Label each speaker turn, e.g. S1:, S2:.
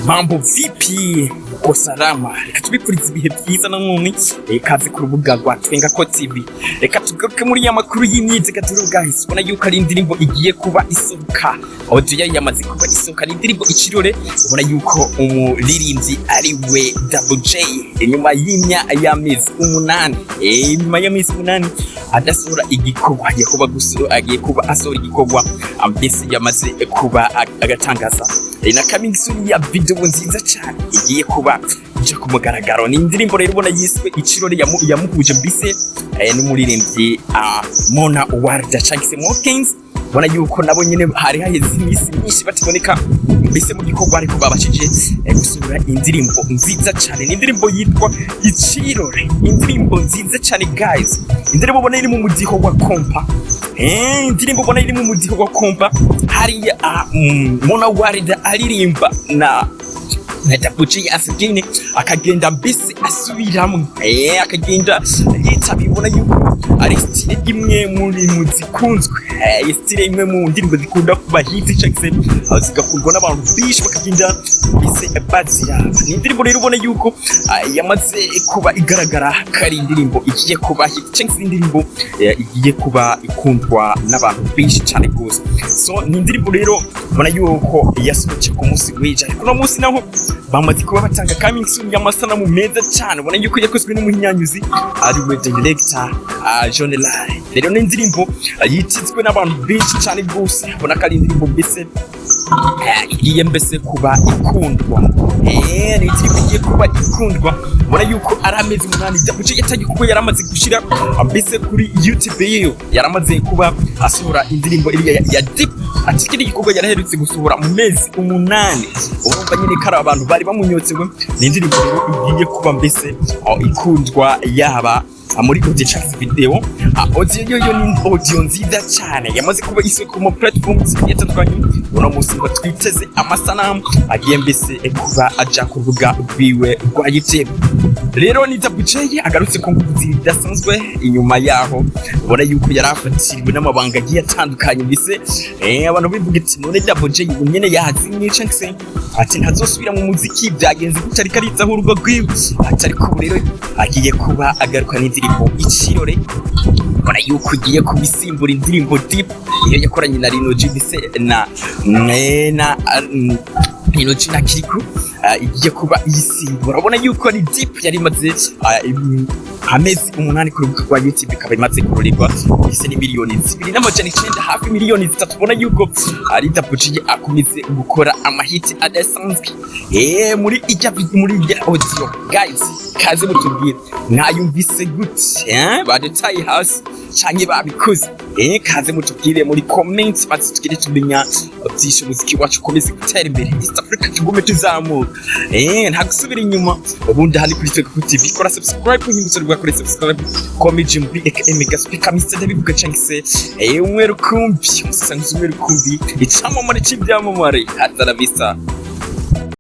S1: Mambo vipi, uko salama? Reka tubipfurize ibihe byiza na none kaze ku rubuga rwa Twenga ko TV. Reka tugaruke muri ya makuru y'imyidagaduro, guys. Ubona yuko ari indirimbo igiye kuba isohoka, audio yayo yamaze kuba isohoka. Ni indirimbo Ikirore. Ubona yuko umuririmbyi ari we Double J, inyuma y'amezi 8, inyuma y'amezi 8 adasohora igikorwa, agiye kuba asohora igikorwa, mbese yamaze kuba agatangaza na coming soon ya video nziza cyane igiye kuba ija ku mugaragaro. Ni indirimbo rero ubona yiswe Ikirore, yamuhuje mbise n'umuririmbyi Mona Warda cyangwa se Mokins. Ubona yuko nabo nyine hari haheze iminsi myinshi bataboneka mbese mu gikorwa, ariko babashije gusohora indirimbo nziza cyane. Ni indirimbo yitwa Ikirore, indirimbo nziza cyane, guys. Indirimbo ubona iri mu mudiho wa kompa, indirimbo ubona iri mu mudiho wa kompa. Hariya Mona Warda aririmba na Double J Asgine, akagenda mbese asubiramwo, akagenda yitaba. Ibona yuko ari style imwe muri mu zikunzwe, style imwe mu ndirimbo zikunda kuba hit cyangwa se zigakundwa n'abantu benshi, bakagenda mbese baziraba. Ni indirimbo rero ubona yuko yamaze kuba igaragara ko ari indirimbo igiye kuba hit cyangwa se indirimbo igiye kuba ikundwa n'abantu benshi cyane rwose. So ni indirimbo rero ubona yuko yasohotse ku munsi w'ejo, ariko uno munsi naho bamaze kuba batanga coming soon y'amasanamu meza cyane, ubona yuko yakozwe n'umuhinyanyuzi ari we director John Lai. Rero ni indirimbo yitezwe n'abantu benshi cyane rwose. Ubona ko ari indirimbo mbese igiye mbese kuba ikundwa. Ni indirimbo igiye kuba ikundwa. Ubona yuko ari amezi 8 Double J yatangiye, kuko yaramaze gushira mbese kuri YouTube yiyo, yaramaze kuba asohora indirimbo iriya ya Deep. Ati kiri gikorwa yaraherutse gusohora mu mezi 8. Urumva nyine ko ari abantu bari bamunyotsewe. Ni indirimbo rero igiye kuba mbese ikundwa, yaba muri audio cyangwa se video. Audio yo ni audio nziza cyane, yamaze kuba isoko mu platforms zigiye zitandukanye. Uno munsi ngo twiteze amasanamu agiye mbese kuba aja ku rubuga rwiwe rwa YouTube. Rero ni Double J agarutse ku nguvu zidasanzwe, inyuma yaho ubona yuko yari afatiriwe n'amabanga agiye atandukanye. Mbese abantu bivuga ati: "None Double J ubu nyene yazimye, cyangwa se ati ntazosubira mu muziki, byagenze gutya?" Ariko aritaho urugo rwiwe ati, ariko ubu rero agiye kuba agaruka n'indirimbo Ikirore, ubona yuko ugiye kubisimbura indirimbo Deep, iyo yakoranye na Lino G, mbese na Lino G na Kiriku, igiye kuba iyisimbura. Urabona yuko ni Deep yari imaze amezi 8 ku rubuga rwa YouTube, ikaba imaze kururirwa ise ni miliyoni 2 900, hafi miliyoni 3. Ubona yuko ari Double J akomeze gukora amahiti adasanzwe muri ijya audio. Guys, kaze mutubwire mwayumvise gute, eh? Badutaye hasi canke babikoze? Kaze mutubwire muri comment, maze tugire tumenya byinshi, umuziki wacu ukomeze gutera imbere, East Africa tugume tuzamuka, nta gusubira inyuma. Ubundi hano kuri Twenga TV, kora subscribe, nk'imbuto rwa kuri subscribe, comment MB aka Mega Speaker Mr Ndabivuga, cyangwa se umwe rukumbi, umusasanguzi umwe rukumbi, icamamare cy'ibyamamare. Hasta la vista.